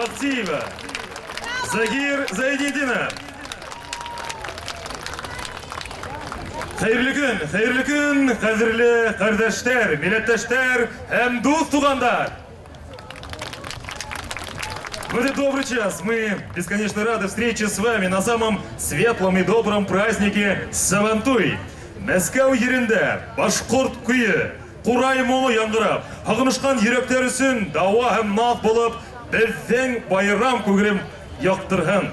Бахтиева, Загир Зайнетдинов. Хәерле көн, хәерле көн, кадерле кардәшләр, милләттәшләр һәм дус туганнар! В этот добрый час мы бесконечно рады встрече с вами на самом светлом и добром празднике Сабантуй. Мәскәү ерендә башкорт көе, курай моңы яңгырап, һагынышкан йөрәкләр өчен дава һәм наз булып, безнең байрам күгрем яктырган.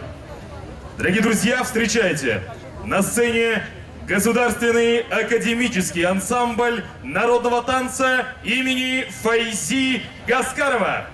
Дорогие друзья, встречайте! На сцене Государственный академический ансамбль народного танца имени Файзи Гаскарова.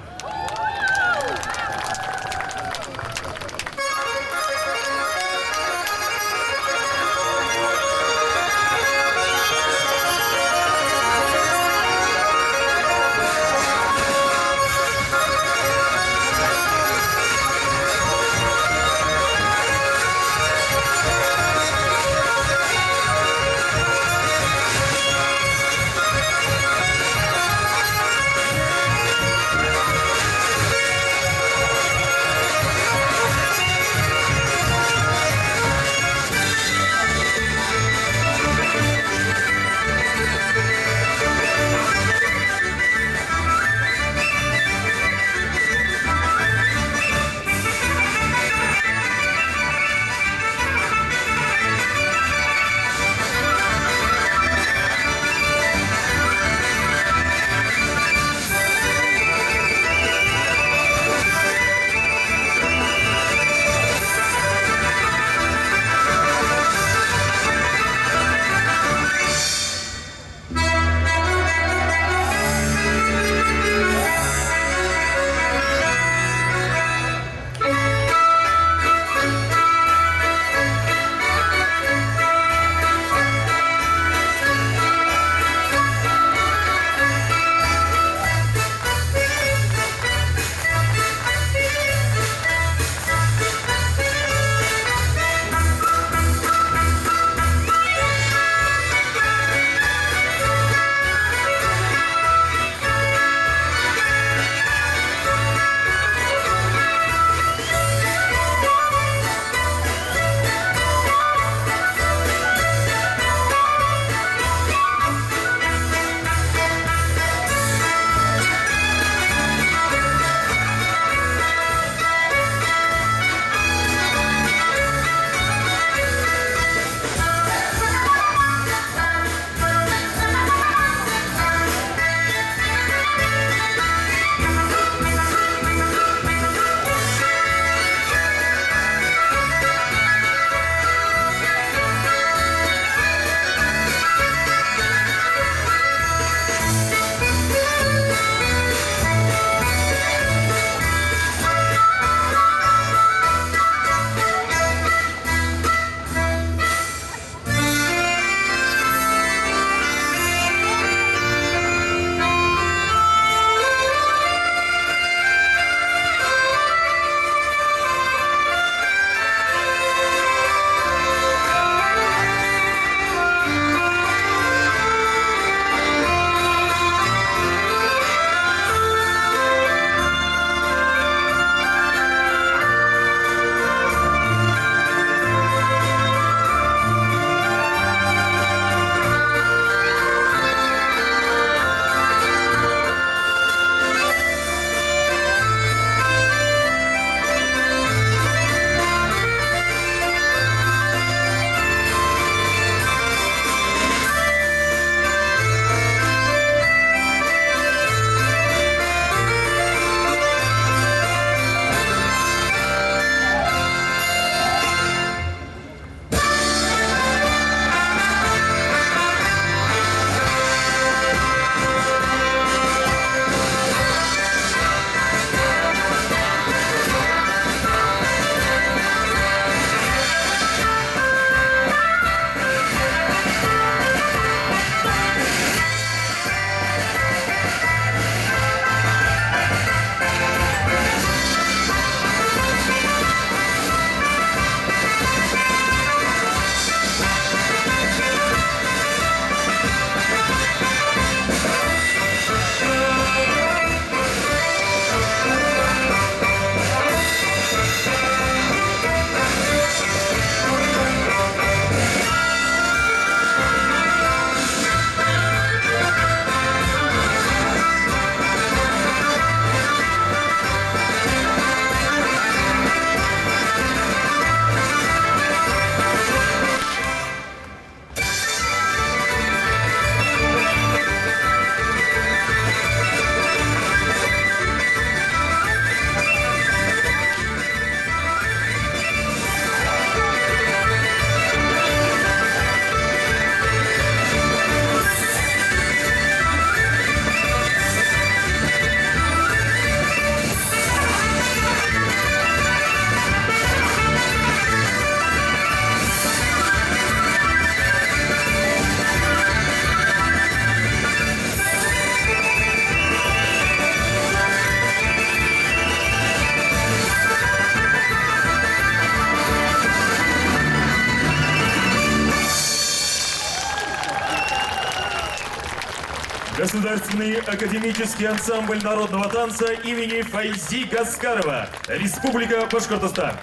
Государственный академический ансамбль народного танца имени Файзи Гаскарова, Республика Башкортостан.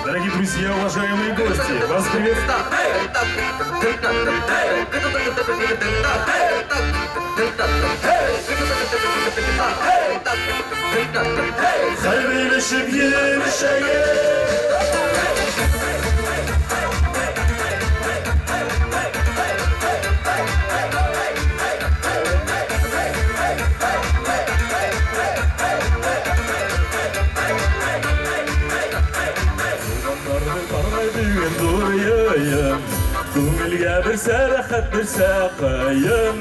Дорогие друзья, уважаемые гости, вас приветствует... Күңелгә берсә рәхәт, берсә кыен.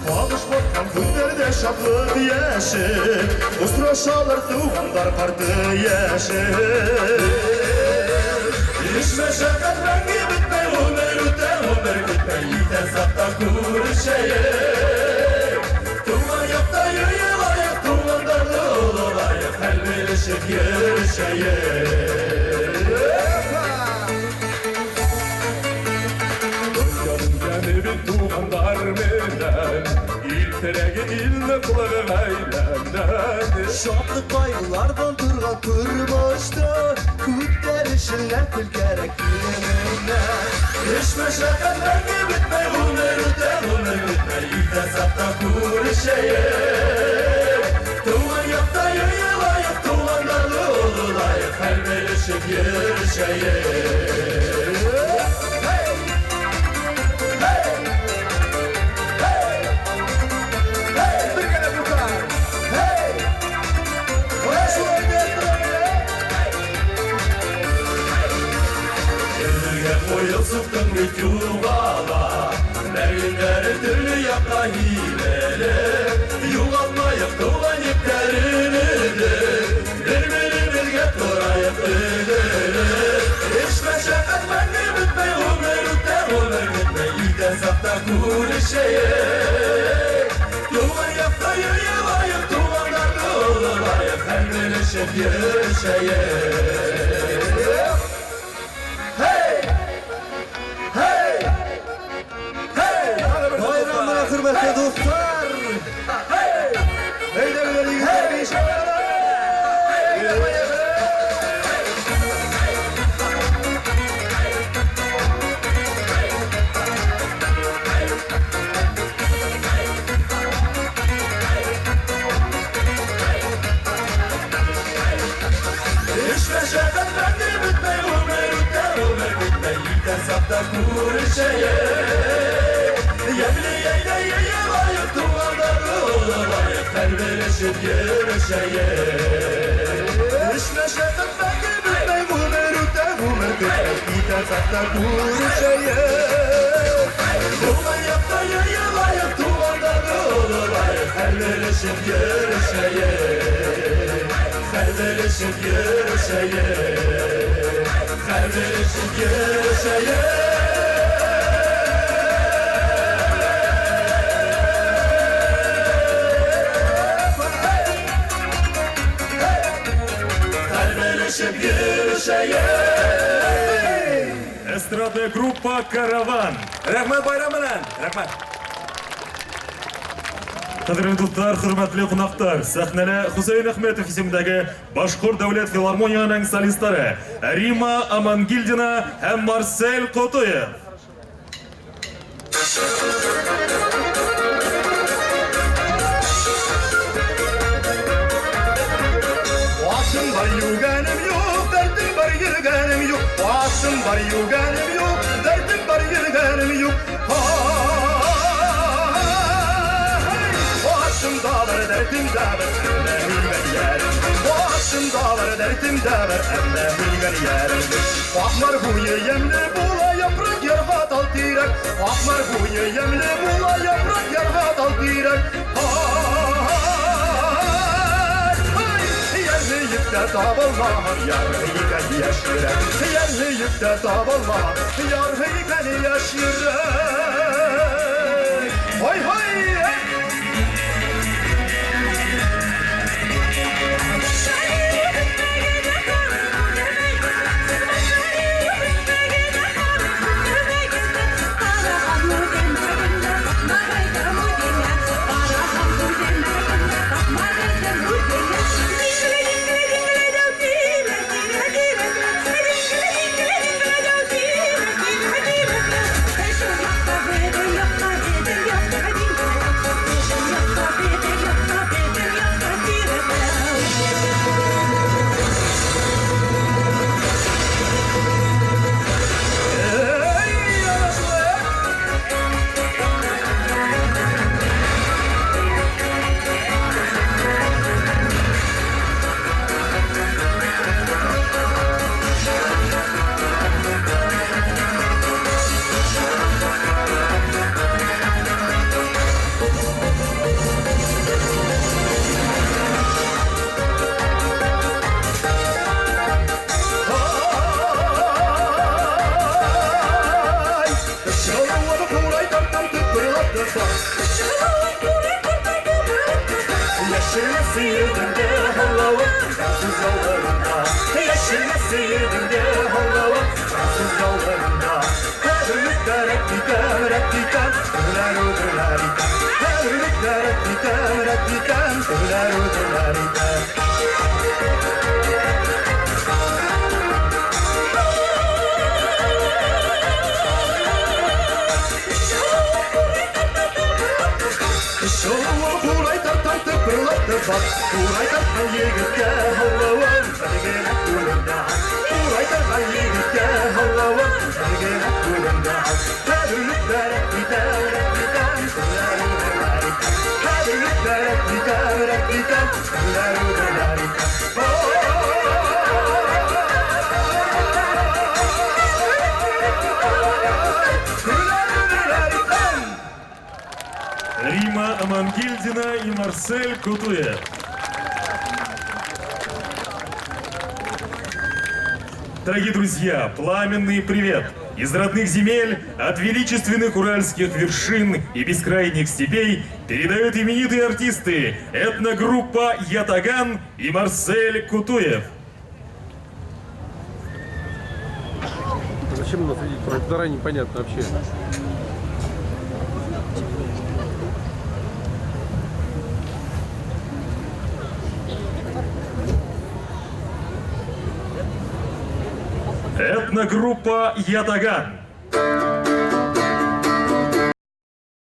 Кагыш баткан көннәрдә шатлык яше, Осрашалар туганнар карты яше. Эш мәшәкать мәңге бетмәй, гомер үтә, гомер көтмәй, итә сакта күрешәйек. Туган якта йыелаек, туганнарны олылаек, хәл белешеп йөрешәйек. Туганнар менән, ил терәге, ил ныклыгы гаиләмнән. Шатлык кайгылардан торган тормышта Күтәрелешләр тел кәрәк килеменнән. Эш мәшәкать мәңге бетмәй, гомер үтә, гомер көтмәй, иртә сакта күрешәйек. Туган якта йыелаек, туганнарны олылаек, хәл белешеп йөрешәйек. Өмірге қойыл суқтың бит юғала, Мәргендері түрлі жаққа хилелі, Юғалтмайық туған ептерімізді, Бір-бірімізге тұрайық үлгілі. Еш мәшәқат мәңгі бітмей, ғұмыр өтә, ғұмыр күтмей, Итә сақта көрішейік. Туған жақта йыйылайық, туғандарды ұлылайық, Хәл білішіп йөрішейік. Байрам менән, хөрмәтле дуслар! Әйдәгез, егетләр, биешәләр! Эш мәшәкать мәңге бетмәй, ғұмыр үтә, ғұмыр күтмәй, Итә сақта көрішейік. Ямлы әйдә йыйылайық, туғандарды ұлылайық, Хәл білішіп йөрішейік. Эш мәшәкать мәңге бетмәй, ғұмыр үтә, ғұмыр күтмәй, Итә сақта күрешәйек. Туған жақта йыйылайық, туғандарды ұлылайық, Хәл білішіп йөрішейік. Хәл белешеп йөрішейік. Хәл белешеп йөрішейік. Хәл белешеп йөрішейік. Эстрадная группа «Караван». Рәхмәт байрам белән. Рәхмәт. Кадерле дуслар, хөрмәтле кунаклар, сәхнәдә Хусейн Әхмәтов исемендәге Башкорт дәүләт филармонияның солистлары Рима Амангилдина һәм Марсель Котуев. Атым бар югәнем юк, дәртем бар йөргәнем юк. Атым бар югәнем юк, дәртем бар йөргәнем юк. Атым да бар, дәртем дә бар, әмма һөйгән ярым. Атым да бар, дәртем дә бар, әмма һөйгән ярым. Акмар буе ямьле була япрак ярга тал тирәк. Акмар буе ямьле була япрак ярга тал тирәк. Ярлы йөктә табылмаган яр икән яшь йөрәк. Ярлы йөктә табылмаган яр икән яшь йөрәк. Ой, ой! Сөюеңдә аңлавым француз яуларында. Яшермә сөюеңдә аңлавым француз яуларында. Хәбирлекләр әйтәм, рәт итәм, Гөләр үдерләр итәм. Хәбирлекләр әйтәм, рәт итәм, Гөләр үдерләр итәм. Шоуы курай тартып бырлатты бат. Курай тарткан егеткә һаллавым бер генә күлендә. Курай тарткан егеткә һаллавым бер генә күлендә. Хәбирлекләр итәм, рәт итәм, Гөләр үдерләр итәм. Хәбирлекләр итәм, рәт итәм, Гөләр үдерләр итәм. Гөләр үдерләр итәм. Рима Амангельдина и Марсель Кутуев. Дорогие друзья, пламенный привет! Из родных земель, от величественных уральских вершин и бескрайних степей передают именитые артисты этногруппа «Ятаган» и Марсель Кутуев. Зачем у нас видеть прожектора, непонятно вообще. Этногруппа «Ятаган».